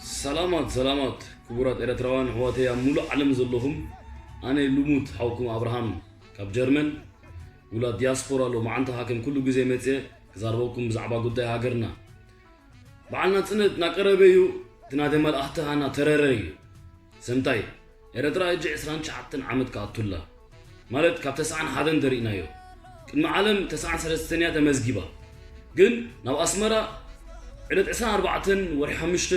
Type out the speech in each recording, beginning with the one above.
ሰላማት ሰላማት ክቡራት ኤርትራውያን ኣሕዋተይ ኣብ ሙሉእ ዓለም ዘለኹም፣ ኣነ ልሙድ ሓውኩም ኣብርሃም ካብ ጀርመን፣ ውላድ ዲያስፖራ ሎማዓንቲ ከም ኩሉ ግዜ መጽየ ክዛርበኩም ብዛዕባ ጉዳይ ሃገርና። በዓል ናጽነት እናቀረበ እዩ፣ እቲ ናተይ መልኣኽቲ ሃና ተረረ እዩ። ሰምታይ፣ ኤርትራ ሕጂ ዕስራን ትሽዓተን ዓመት ክኣቱላ። ማለት ካብ ተስዓን ሓደን ተሪእናዮ። ቅድሚ ዓለም ተስዓን ሰለስተን እያ ተመዝጊባ። ግን ናብ ኣስመራ ዕለት ዕስራን ኣርባዕተን ወርሒ ሓሙሽተ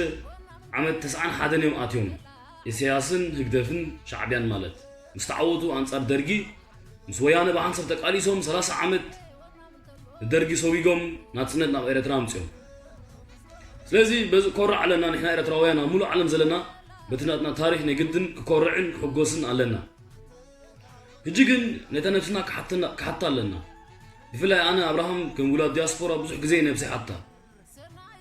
ዓመት ተስዓን ሓደን እዮም ኣትዮም። ኢሳያስን ህግደፍን ሻዕብያን ማለት። ምስ ተዓወቱ ኣንጻር ደርጊ፣ ምስ ወያነ ብሓንሳብ ተቃሊሶም ሰላሳ ዓመት ንደርጊ ሰጒጎም ናጽነት ናብ ኤርትራ ኣምጺኦም። ስለዚ በዚ ኮርዕ ኣለና ንሕና ኤርትራውያን ኣብ ሙሉእ ዓለም ዘለና በቲ ናትና ታሪኽ ናይ ግድን ክኮርዕን ክሕጎስን ኣለና። ሕጂ ግን ነታ ነብስና ክሓተና-፣ ክሓታ ኣለና። ብፍላይ ኣነ ኣብርሃም ከም ውላድ ዲያስፖራ ብዙሕ ግዜ ነብሰይ ሓታ።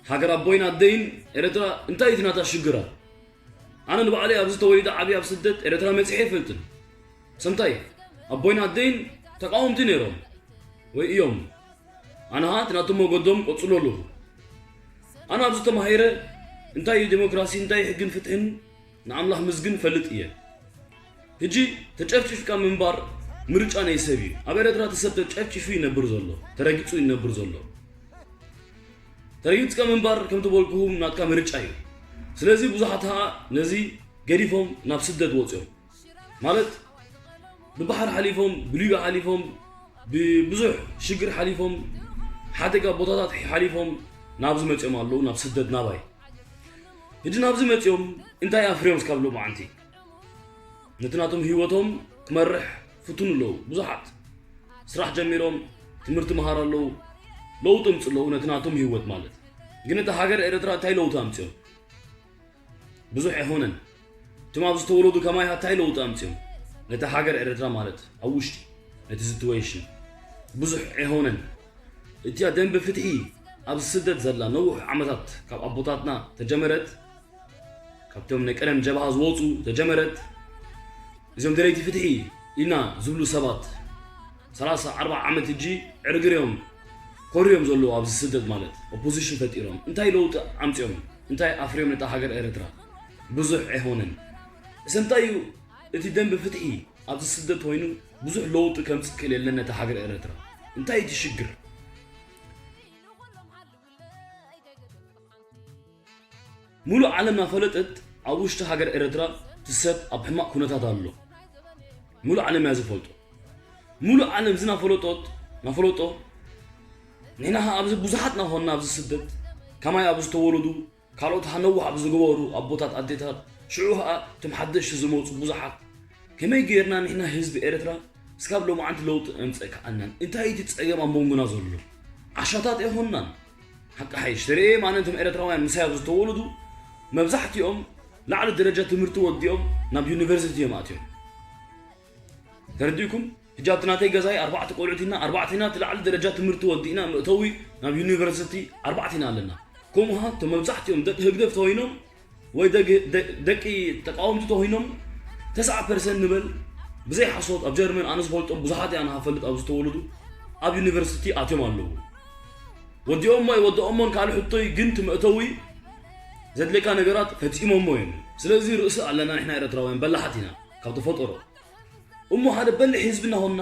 ሃገር ኣቦይን ኣደይን ኤርትራ እንታይ እቲ ናታ ሽግራ? ኣነ ንባዕለይ ኣብዚ ተወሊደ ዓብየ ኣብ ስደት ኤርትራ መጺሐ ኣይፈልጥን። ሰምታይ፣ ኣቦይን ኣደይን ተቃወምቲ ነይሮም ወይ እዮም። ኣነ ኸኣ እቲ ናቶም መገዶም ቀጽሎ ኣለኹ። ኣነ ኣብዚ ተማሂረ እንታይ እዩ ዴሞክራሲ፣ እንታይ እዩ ሕግን ፍትሕን ንኣምላኽ ምስግን እፈልጥ እየ። ሕጂ ተጨፍጭፍካ ምንባር ምርጫ ናይ ሰብ እዩ። ኣብ ኤርትራ እቲ ሰብ ተጨፍጭፉ ይነብር ዘሎ፣ ተረጊጹ ይነብር ዘሎ። ተረጊጽካ ምንባር ከምቲ በልኩኹም ናትካ ምርጫ እዩ። ስለዚ ብዙሓት ኸኣ ነዚ ገዲፎም ናብ ስደት ወጺኦም። ማለት ብባሕሪ ሓሊፎም፣ ብሊብያ ሓሊፎም፣ ብብዙሕ ሽግር ሓሊፎም፣ ሓደጋ ቦታታት ሓሊፎም ናብዚ መጺኦም ኣለዉ፣ ናብ ስደት ናባይ። ሕጂ ናብዚ መጺኦም እንታይ ኣፍርዮም እስካብ ሎማዓንቲ? ነቲ ናቶም ህይወቶም ክመርሕ ፍትኑ ኣለዉ። ብዙሓት ስራሕ ጀሚሮም፣ ትምህርቲ መሃር ኣለዉ፣ ለውጢ ኣምጽኡ ኣለዉ፣ ነቲ ናቶም ህይወት ማለት። ግን እታ ሃገር ኤርትራ እንታይ ለውጢ ኣምጽኦም? ብዙሕ ኣይኾነን። እቶም ኣብዚ ዝተወለዱ ከማይ እንታይ ለውጢ ኣምጽኦም? ነቲ ሃገር ኤርትራ ማለት ኣብ ውሽጢ ነቲ situation ብዙሕ ኣይኾነን። እቲኣ ደንበ ፍትሒ ኣብዚ ስደት ዘላ ነዊሕ ዓመታት ካብ ኣቦታትና ተጀመረት፣ ካብቶም ናይ ቀደም ጀብሃ ዝወጹ ተጀመረት። እዞም ደለይቲ ፍትሒ ኢና ዝብሉ ሰባት ሰላሳ ኣርባዓ ዓመት ሕጂ ዕርግር እዮም ኮርዮም ዘለዉ ኣብዚ ስደት ማለት ኦፖዚሽን ፈጢሮም እንታይ ለውጢ ኣምጺኦም እንታይ ኣፍርዮም ነታ ሃገር ኤርትራ ብዙሕ ኣይኾነን። እሰ እንታይ እዩ እቲ ደንበ ፍትሒ ኣብዚ ስደት ኮይኑ ብዙሕ ለውጢ ከምጽእ ክእል የለን ነታ ሃገር ኤርትራ እንታይ እቲ ሽግር? ሙሉእ ዓለም ናፈለጠት ኣብ ውሽጢ ሃገር ኤርትራ እቲ ሰብ ኣብ ሕማቕ ኩነታት ኣሎ። ሙሉእ ዓለም እያ ዝፈልጦ። ሙሉእ ዓለም እዚ ናፈለጦት ናፈለጦ ንሕና ኸኣ ኣብዚ ብዙሓት ናኾንና ኣብዚ ስደት ከማይ ኣብ ዝተወለዱ ካልኦት ነውሕ ኣብ ዝገበሩ ኣቦታት ኣዴታት ሽዑ ኸኣ እቶም ሓደሽቲ ዝመጹ ብዙሓት ከመይ ጌርና ንሕና ህዝቢ ኤርትራ እስካብ ሎማዓንቲ ለውጢ ኣምጸእ ከኣልናን እንታይ እቲ ጸገም ኣብ መንጎና ዘሎ ዓሻታት ኣይኾንናን ሓቂ ሓይሽ ተርእየ ማነ እቶም ኤርትራውያን ምሳይ ኣብ ዝተወለዱ መብዛሕትኦም ላዕሊ ደረጃ ትምህርቲ ወዲኦም ናብ ዩኒቨርሲቲ እዮም ኣትዮም ተረዲእኩም ሕጂ ኣብቲ ናተይ ገዛይ ኣርባዕተ ቆልዑት ኢና ኣርባዕተ ኢና እቲ ላዕሊ ደረጃ ትምህርቲ ወዲእና መእተዊ ናብ ዩኒቨርሲቲ ኣርባዕተ ኢና ኣለና ከምኡ ኸዓ እቶም መብዛሕትኦም ደቂ ህግደፍ ተኾይኖም ወይ ደቂ ተቃወምቲ ተኾይኖም ተስዓ ፐርሰንት ንበል ብዘይ ሓሶት ኣብ ጀርመን ኣነ ዝፈልጦም ብዙሓት እያ ንሃፈልጥ ኣብ ዝተወለዱ ኣብ ዩኒቨርሲቲ ኣትዮም ኣለዉ ወዲኦሞ ኣይወደኦሞን ካልእ ሕቶይ ግን ትመእተዊ ዘድልየካ ነገራት ፈጺሞሞ እዮም ስለዚ ርእሲ ኣለና ንሕና ኤረትራውያን በላሓት ኢና ካብ ተፈጠሮ እሞ ሓደ በሊሕ ህዝቢ እናኾንና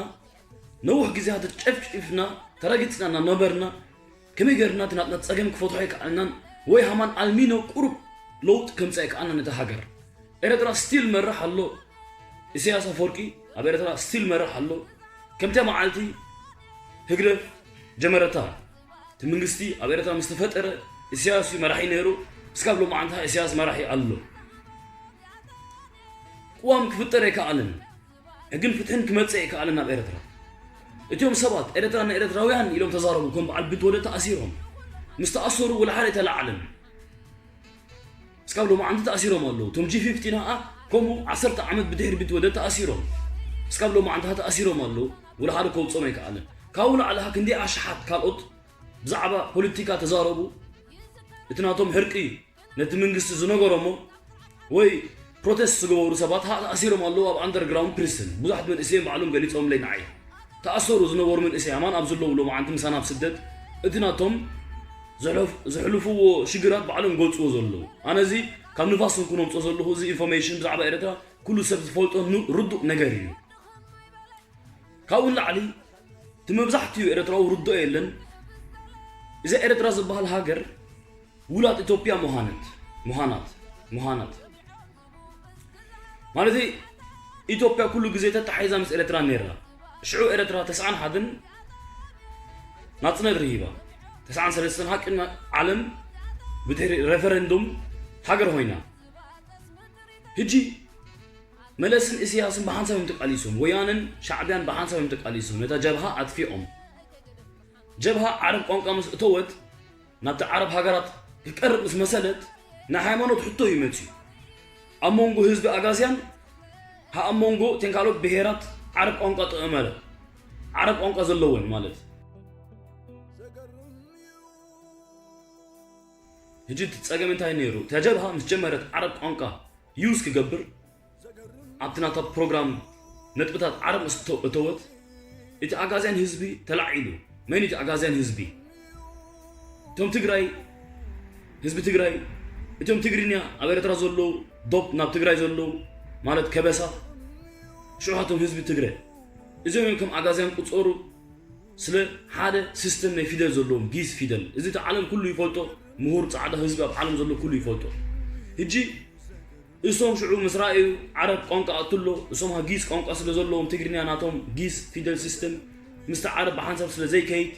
ነዊሕ ግዜያት ተጨፍጪፍና ተረጊጽና እናነበርና ከመይ ገርና እቲ ናትና ጸገም ክፈትሖ ኣይከኣልናን ወይ ሃማን ኣልሚኖ ቁሩብ ለውጢ ከምጽእ ኣይከኣልናን ነታ ሃገር ኤረትራ ስቲል መርሕ ኣሎ ኢሰያስ ኣፈወርቂ ኣብ ኤረትራ ስቲል መርሕ ኣሎ ከምታ መዓልቲ ህግደፍ ጀመረታ እቲ መንግስቲ ኣብ ኤረትራ ምስ ተፈጠረ ኢሰያስ እዩ መራሒ ነይሩ እስካብ ሎማዓንቲ ኢሰያስ መራሒ ኣሎ ቅዋም ክፍጠር ኣይከኣልን ሕግን ፍትሕን ክመጽእ ኣይከኣልን ናብ ኤረትራ እቲኦም ሰባት ኤረትራ ንኤረትራውያን ኢሎም ተዛረቡ ከም በዓል ብትወደ ተኣሲሮም ምስ ተኣሰሩ ወላ ሓደ ኣይተለዓለን እስካብ ሎማዓንቲ ተኣሲሮም ኣለዉ እቶም ጂ ፊፍቲ ነኣ ከምኡ ዓሰርተ ዓመት ብድሕሪ ብትወደ ተኣሲሮም እስካብ ሎማዓንቲ ተኣሲሮም ኣለዉ ወላ ሓደ ከውጾም ኣይከኣልን ካብኡ ላዕሊ ክንደይ ኣሽሓት ካልኦት ብዛዕባ ፖለቲካ ተዛረቡ እቲ ናቶም ሕርቂ ነቲ መንግስቲ ዝነገሮሞ ወይ ፕሮቴስት ዝገበሩ ሰባት ተኣሲሮም ኣለዉ ኣብ ኣንደርግራውንድ ፕሪስትን ብዙሓት መንእሰዮም ባዕሎም ገሊፆምለይ ንዓይ ተኣሰሩ ዝነበሩ መንእሰይ ኣማን ኣብ ዘለዉ ሎማዓንቲ ምሳና ኣብ ስደት እቲ ናቶም ዘሕልፍዎ ሽግራት ባዕሎም ገልፅዎ ዘለዉ ኣነ እዚ ካብ ንፋስ እንኩ ነምፅኦ ዘለኹ እዚ ኢንፎርሜሽን ብዛዕባ ኤርትራ ኩሉ ሰብ ዝፈልጦ ርዱእ ነገር እዩ። ካብኡ ንላዕሊ እቲ መብዛሕትኡ ኤርትራዊ ርድኦ የለን። እዛ ኤርትራ ዝበሃል ሃገር ውላድ ኢትዮጵያ ምዃነት ምዃናት ምዃናት ማለት ኢትዮጵያ ኩሉ ግዜ ተታሒዛ ምስ ኤርትራ ነይራ። ሽዑ ኤርትራ ተስዓን ሓደን ናጽነት ረሂባ። ተስዓን ሰለስተን ሃቂ ዓለም ብድሕሪ ሬፈረንዱም ሃገር ኮይና። ሕጂ መለስን ኢሳያስን ብሓንሳብ እዮም ተቃሊሶም። ወያነን ሻዕብያን ብሓንሳብ እዮም ተቃሊሶም። ነታ ጀብሃ ኣጥፊኦም። ጀብሃ ዓረብ ቋንቋ ምስ እተወት ናብቲ ዓረብ ሃገራት ክቀርብ ምስ መሰለት ናይ ሃይማኖት ሕቶ እዩ መፅዩ። ኣብ መንጎ ህዝቢ ኣጋዝያን ኣብ መንጎ እተን ካልኦት ብሄራት ዓረብ ቋንቋ ጥቕመረ ዓረብ ቋንቋ ዘለወን ማለት። ሕጂ እቲ ፀገም እንታይ ነይሩ? እታ ጀብሃ ምስ ጀመረት ዓረብ ቋንቋ ዩዝ ክገብር ኣብቲ ናታ ፕሮግራም ነጥብታት ዓረብ ምስ እተወት እቲ ኣጋዝያን ህዝቢ ተላዒሉ። መን እቲ ኣጋዝያን ህዝቢ? እቶም ትግራይ ህዝቢ ትግራይ እቶም ትግርኛ ኣብ ኤርትራ ዘለዉ ዶብ ናብ ትግራይ ዘለዉ ማለት ከበሳ ሽውሓቶም ህዝቢ ትግረ እዚኦም እዮም ከም ኣጋዝያን ቁፀሩ። ስለ ሓደ ሲስተም ናይ ፊደል ዘለዎም ጊስ ፊደል እዚ እቲ ዓለም ኩሉ ይፈልጦ። ምሁር ፃዕዳ ህዝቢ ኣብ ዓለም ዘሎ ኩሉ ይፈልጦ። ሕጂ እሶም ሽዑ ምስ ረኣዩ ዓረብ ቋንቋ ኣትሎ እሶም ጊስ ቋንቋ ስለ ዘለዎም ትግርኛ ናቶም ጊስ ፊደል ሲስተም ምስቲ ዓረብ ብሓንሳብ ስለ ዘይከይድ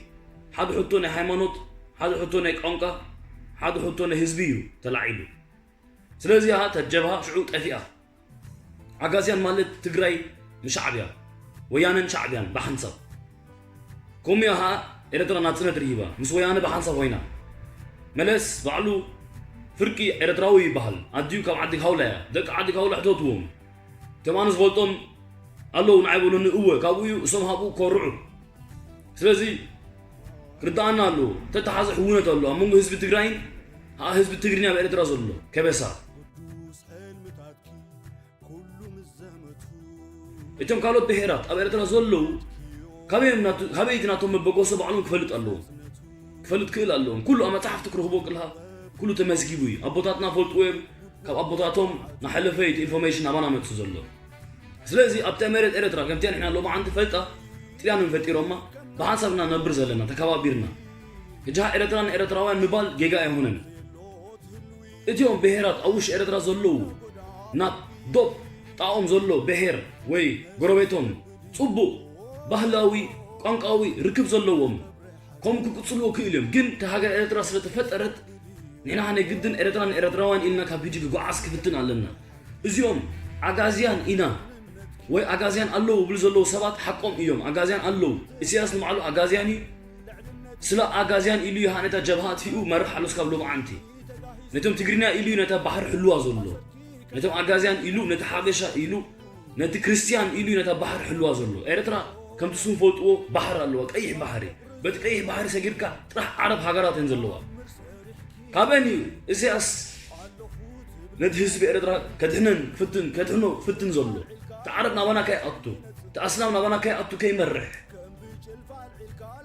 ሓደ ሕቶ ናይ ሃይማኖት ሓደ ሕቶ ናይ ቋንቋ ሓደ ሕቶ ናይ ህዝቢ እዩ ተላዒሉ። ስለዚ እያ እታ ጀብሃ ሽዑ ጠፊኣ። ኣጋዝያን ማለት ትግራይ ንሻዕብያ ወያነን ሻዕብያን ብሓንሳብ ከምኡ እያ ኸዓ ኤርትራ ናጽነት ርሂባ ምስ ወያነ ብሓንሳብ ኮይና። መለስ ባዕሉ ፍርቂ ኤርትራዊ ይበሃል። ኣዲኡ ካብ ዓዲ ካውላ እያ። ደቂ ዓዲ ካውላ ሕተትዎም። እቶም ኣነ ዝፈልጦም ኣለዉ ንዓይ በሉኒ። እወ ካብኡ እዩ እሶም ሃብኡ ክኮርዑ። ስለዚ ክርዳኣና ኣለዎ። ተተሓዘ ሕውነት ኣሎ ኣብ መንጎ ህዝቢ ትግራይን ኣ ህዝቢ ትግርኛ ኣብ ኤርትራ ዘሎ ከበሳ። እቶም ካልኦት ብሄራት ኣብ ኤርትራ ዘለዉ ካበይ ናቱ- ካበይ እቲ ናቶም መበገሶ ባዕሎም ክፈልጥ ኣለዎም። ክፈልጥ ክእል ኣለዎም። ኩሉ ኣብ መጽሓፍቲ ክረኽቦ ቅልሃ ኩሉ ተመዝጊቡ እዩ። ኣቦታትና ፈልጥዎ እዮም። ካብ ኣቦታቶም ናሓለፈ እቲ ኢንፎርሜሽን ናባና መጽእ ዘሎ። ስለዚ ኣብቲ መሬት ኤርትራ ከምቲ ንሕና ሎማዓንቲ ፈልጣ ጥልያንን ፈጢሮማ ብሓንሳብ ኢና ነብር ዘለና ተከባቢርና። ሕጂ ኤርትራን ኤርትራውያን ምባል ጌጋ ኣይሆነን። እቲኦም ብሄራት ኣብ ውሽጢ ኤርትራ ዘለዉ ናብ ዶብ ጣኦም ዘሎ ብሄር ወይ ጎረቤቶም ጽቡቕ ባህላዊ ቋንቋዊ ርክብ ዘለዎም ከም ክቅጽልዎ ክእል እዮም። ግን እታ ሃገር ኤርትራ ስለ ተፈጠረት ንሕና ናይ ግድን ኤርትራ ንኤርትራውያን ኢልና ካብ ሕጂ ክጓዓዝ ክፍትን ኣለና። እዚኦም ኣጋዝያን ኢና ወይ ኣጋዝያን ኣለዉ ይብሉ ዘለዉ ሰባት ሓቆም እዮም። ኣጋዝያን ኣለዉ። ኢሳያስ ንባዕሉ ኣጋዝያን እዩ። ስለ ኣጋዝያን ኢሉ እዩ ነታ ጀብሃ ኣጥፊኡ መርሕ ኣሎ እስካብ ሎማዓንቲ። ነቶም ትግርኛ ኢሉ እዩ ነታ ባሕሪ ሕልዋ ዘሎ። ነቶም ኣጋዝያን ኢሉ ነቲ ሓበሻ ኢሉ ነቲ ክርስትያን ኢሉ እዩ ነታ ባሕሪ ሕልዋ ዘሎ። ኤርትራ ከምቲ ስም ፈልጥዎ ባሕሪ ኣለዋ። ቀይሕ ባሕሪ። በቲ ቀይሕ ባሕሪ ሰጊርካ ጥራሕ ዓረብ ሃገራት እየን ዘለዋ። ካበን እዩ ኢሳያስ ነቲ ህዝቢ ኤርትራ ከድሕነን ክፍትን ከድሕኖ ክፍትን ዘሎ? እቲ ዓረብ ናባና ከይኣቱ እቲ ኣስላም ናባና ከይኣቱ ከይመርሕ።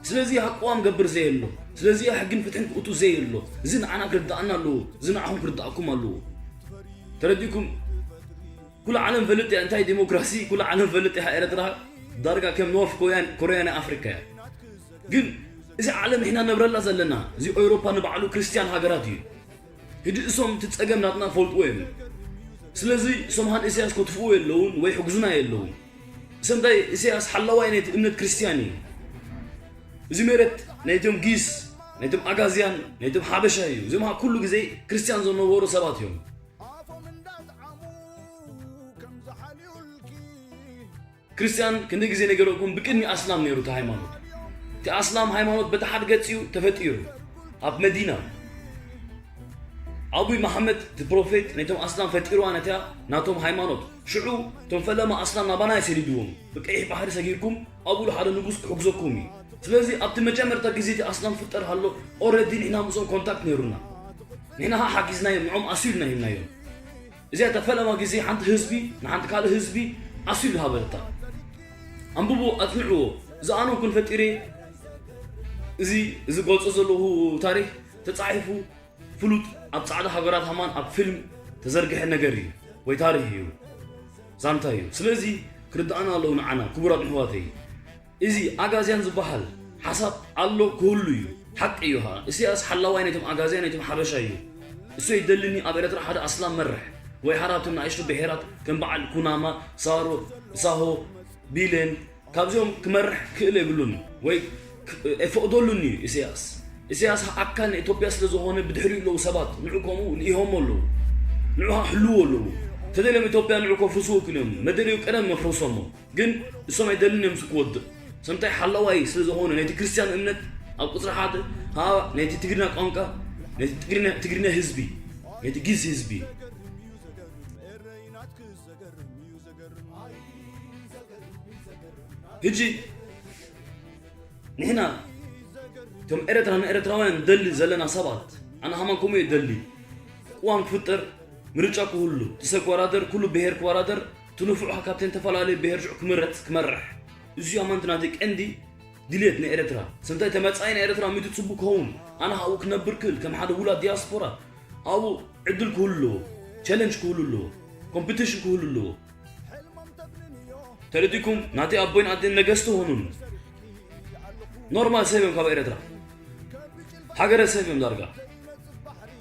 ስለዚ ኣቋም ገብር ዘየሎ ስለዚ ሕግን ፍትሕን ክእቱ ዘየሎ እዚ ንዓና ክርዳኣና ኣለዎ። እዚ ንዓኹም ክርዳኣኩም ኣለዎ። ተረዲእኩም? ኩሉ ዓለም ፈልጥ እያ እንታይ ዲሞክራሲ ኩሉ ዓለም ፈልጥ እያ ኤርትራ ዳርጋ ከም ኖርፍ ኮሪያ ናይ ኣፍሪካ እያ። ግን እዚ ዓለም ንሕና ነብረላ ዘለና እዚ ኤውሮፓ ንባዕሉ ክርስትያን ሃገራት እዩ። ሕጂ እሶም እቲ ጸገም ናትና ፈልጥዎ እዮም። ስለዚ እሶም ሃን ኢሳያስ ከጥፍኡ የለውን ወይ ሕግዙና የለውን። እሶም እንታይ ኢሳያስ ሓላዋይ ናይቲ እምነት ክርስትያን እዩ። እዚ መሬት ናይቶም ጊስ ናይቶም ኣጋዝያን ናይቶም ሓበሻ እዩ። እዚኦም ኩሉ ግዜ ክርስትያን ዝነበሩ ሰባት እዮም። ክርስትያን ክንደይ ግዜ ነገረኩም ብቅድሚ ኣስላም ነይሩ እቲ ሃይማኖት። እቲ ኣስላም ሃይማኖት በቲ ሓደ ገጽ እዩ ተፈጢሩ ኣብ መዲና። ኣቡይ መሓመድ እቲ ፕሮፌት ነቶም ኣስላም ፈጢርዋ ነቲያ ናቶም ሃይማኖት። ሽዑ እቶም ፈለማ ኣስላም ናባና ይሰዲድዎም። ብቀይሕ ባሕሪ ሰጊርኩም ኣብኡ ሓደ ንጉስ ክሕግዘኩም እዩ። ስለዚ ኣብቲ መጀመርታ ግዜ እቲ ኣስላም ፍጠር ሃሎ ኦረዲ ንሕና ምስኦም ኮንታክት ነይሩና። ንሕና ሓጊዝናዮም ንዖም ኣስዩልና ሂብናዮም። እዚኣ እታ ፈለማ ግዜ ሓንቲ ህዝቢ ንሓንቲ ካልእ ህዝቢ ኣስዩ ዝሃበለታ። ኣንብቡ ኣጽንዕዎ። እዚ ኣነ ኩን ፈጢሬ እዚ እዚ ገልጾ ዘለኹ ታሪክ ተጻሒፉ ፍሉጥ ኣብ ጻዕዳ ሃገራት ሃማን ኣብ ፊልም ተዘርግሐ ነገር እዩ ወይ ታሪኽ እዩ፣ ዛንታ እዩ። ስለዚ ክርድኣና ኣለዎ ንዓና ክቡራት ኣሕዋተይ። እዚ ኣጋዝያን ዝበሃል ሓሳብ ኣሎ፣ ክህሉ እዩ፣ ሓቂ እዩ። ኸኣ ኢሳያስ ሓላዋይ ናይቶም ኣጋዝያን ናይቶም ሓበሻ እዩ። እሱ ኣይደልን ኣብ ኤርትራ ሓደ ኣስላም መርሕ ወይ ሓደ ኣብቶም ንኣሽቱ ብሄራት ከም በዓል ኩናማ፣ ሳሮ፣ ሳሆ፣ ቢሌን ካብዚኦም ክመርሕ ክእል የብሉን ወይ ኣይፈቕደሉን እዩ ኢሳያስ። ኢሳያስ ኣካል ንኢትዮጵያ ስለ ዝኾነ ብድሕሪኡ ኣለዉ ሰባት ንዑ ከምኡ ልኢሆሞ ኣለዉ። ንዑ ህልዎ ኣለዉ። ተደልዮም ኢትዮጵያ ንዑ ከፍርስዎ ክልዮም መደልዩ ቀደም መፍረሶሞ። ግን እሶም ኣይደልን እዮም ክወድቕ። ሰምታይ ሓላዋይ ስለ ዝኾነ ናይቲ ክርስትያን እምነት ኣብ ቁፅሪ ሓደ ሃ ናይቲ ትግርኛ ቋንቋ ናይቲ ትግርኛ ህዝቢ ናይቲ ጊስ ህዝቢ ሕጂ ንሕና እቶም ኤረትራ ንኤረትራውያን ደሊ ዘለና ሰባት ኣነ ሃማን ከምኡ እየ ደሊ ቅዋም ክፍጠር ምርጫ ክህሉ ትሰብ ክወዳደር ኩሉ ብሄር ክወዳደር ትንፉዕ ካብተን ተፈላለዩ ብሄር ሽዑ ክምረፅ ክመርሕ እዚዩ ኣማንቲ ናተይ ቀንዲ ድልየት ንኤረትራ ሰምታይ ተመፃኢ ንኤረትራ ሚቱ ፅቡቅ ክኸውን ኣነ ሃብኡ ክነብር ክእል ከም ሓደ ውላድ ዲያስፖራ ኣብኡ ዕድል ክህሉ ኣለዎ ቸለንጅ ክህሉ ኣለዎ ኮምፒቲሽን ክህሉ ኣለዎ ተረዲኩም ናተይ ኣቦይን ኣደን ነገስቲ ሆኑን ኖርማል ሰብ እዮም ካብ ኤረትራ ሃገረ ሰብ እዮም ዳርጋ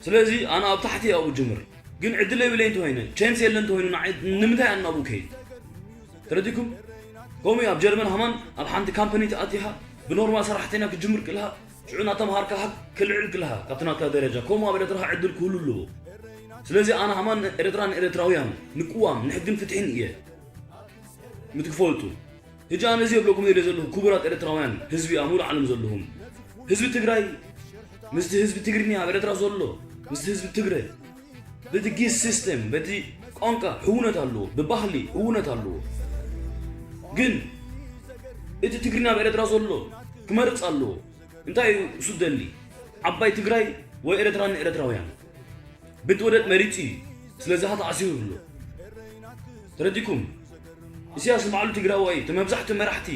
ስለዚ ኣነ ኣብ ታሕቲ ኣብኡ ጅምር ግን ዕድል የብለይ እንተኮይነ ቸንስ የለ እንተኮይኑ ንምንታይ ኣናብኡ ከይድ ተረዲኩም ከምኡ ኣብ ጀርመን ሃማን ኣብ ሓንቲ ካምፓኒ ተኣቲኻ ብኖርማል ሰራሕተኛ ክጅምር ክልሃ ሽዑ እናተምሃርካ ሃብ ክልዕል ክልሃ ካብቲ ናትካ ደረጃ ከምኡ ኣብ ኤረትራ ዕድል ክህሉ ኣለዎ ስለዚ ኣነ ሃማን ኤረትራ ንኤረትራውያን ንቅዋም ንሕግን ፍትሕን እየ ምትክፈልጡ ሕጂ ኣነ እዚ የብለኩም ኢለ ዘለኹ ክቡራት ኤረትራውያን ህዝቢ ኣብ ሙሉእ ዓለም ዘለኹም ህዝቢ ትግራይ ምስቲ ህዝቢ ትግርኛ ኣብ ኤረትራ ዘሎ ምስቲ ህዝቢ ትግረ በቲ ጊስ ሲስተም በቲ ቋንቋ ሕውነት ኣለዎ ብባህሊ ሕውነት ኣለዎ ግን እቲ ትግርኛ ኣብ ኤረትራ ዘሎ ክመርፅ ኣለዎ እንታይ እዩ እሱ ደሊ ዓባይ ትግራይ ወይ ኤረትራ ንኤረትራውያን ብትወደድ መሪፂ እዩ ስለዚ ኸ ተኣሲሩ ኣሎ ተረዲኩም ኢሳያስ ንባዕሉ ትግራዋይ እዩ እቲ መብዛሕትኡ መራሕቲ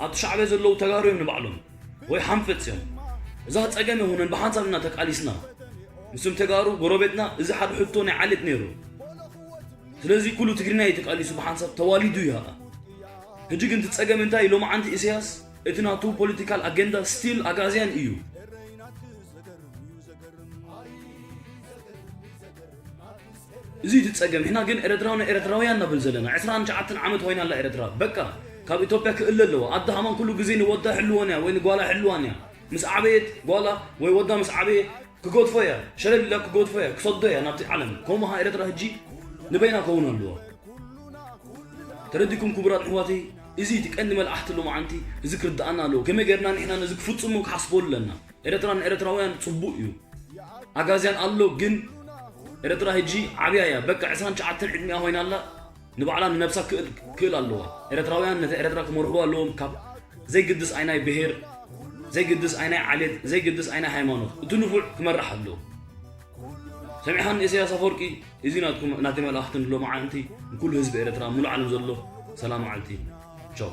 ኣብቲ ሻዕብያ ዘለዉ ተጋሩ እዮም ንባዕሎም ወይ ሓንፈፅ እዮም እዛ ኸ ፀገም የኹነን ብሓንሳብ ኢና ተቃሊስና ምስም ተጋሩ ጎረቤትና እዚ ሓደ ሕቶ ናይ ዓሌት ነይሩ ስለዚ ኩሉ ትግርኛ እዩ ተቃሊሱ ብሓንሳብ ተዋሊዱ እዩ ኸዓ ሕጂ ግን እቲ ፀገም እንታይ ሎማዓንቲ ኢሳያስ እቲ ናቱ ፖለቲካል ኣገንዳ ስቲል ኣጋዝያን እዩ እዚ እቲ ጸገም ንሕና ግን ኤረትራውያን ኤረትራውያን ነብል ዘለና ዕስራን ትሽዓተን ዓመት ኮይና ኣላ ኤረትራ በቃ ካብ ኢትዮጵያ ክእለ ኣለዋ ኣደ ሃማን ኩሉ ግዜ ንወዳ ሕልወን እያ ወይ ንጓላ ሕልዋን እያ ምስ ዓበየት ጓላ ወይ ወዳ ምስ ዓበየ ክገድፎ እያ ሸለል ኢላ ክገድፎ እያ ክሰዶ እያ ናብቲ ዓለም ከምኡ ኸዓ ኤረትራ ሕጂ ንበይና ከውን ኣለዋ ተረዲኩም ክቡራት ኣሕዋተይ እዚ እቲ ቀንዲ መልኣሕቲ ሎማዓንቲ እዚ ክርድኣና ኣለዎ ከመይ ገርና ንሕና ነዚ ክፍጽሞ ክሓስበሉ ኣለና ኤረትራ ንኤረትራውያን ጽቡቅ እዩ ኣጋዝያን ኣሎ ግን ኤረትራ ሕጂ ዓብያ እያ በቃ ዕስራን ትሽዓተን ዕድሚኣ ኮይና ኣላ ንባዕላ ንነብሳ ክእል ኣለዋ ኤረትራውያን ነታ ኤረትራ ክመርሕዋ ኣለዎም ካብ ዘይግድስ ኣይናይ ብሄር ዘይግድስ ኣይናይ ዓሌት ዘይግድስ ኣይናይ ሃይማኖት እቲ ንፉዕ ክመርሕ ኣለዎ ሰሚዕኻኒ ኢሳያስ ኣፈወርቂ እዚ ናትኩም ናተይ መልእኽቲ ንሎማዓንቲ ንኩሉ ህዝቢ ኤረትራ ሙሉእ ዓለም ዘሎ ሰላም መዓልቲ ቻው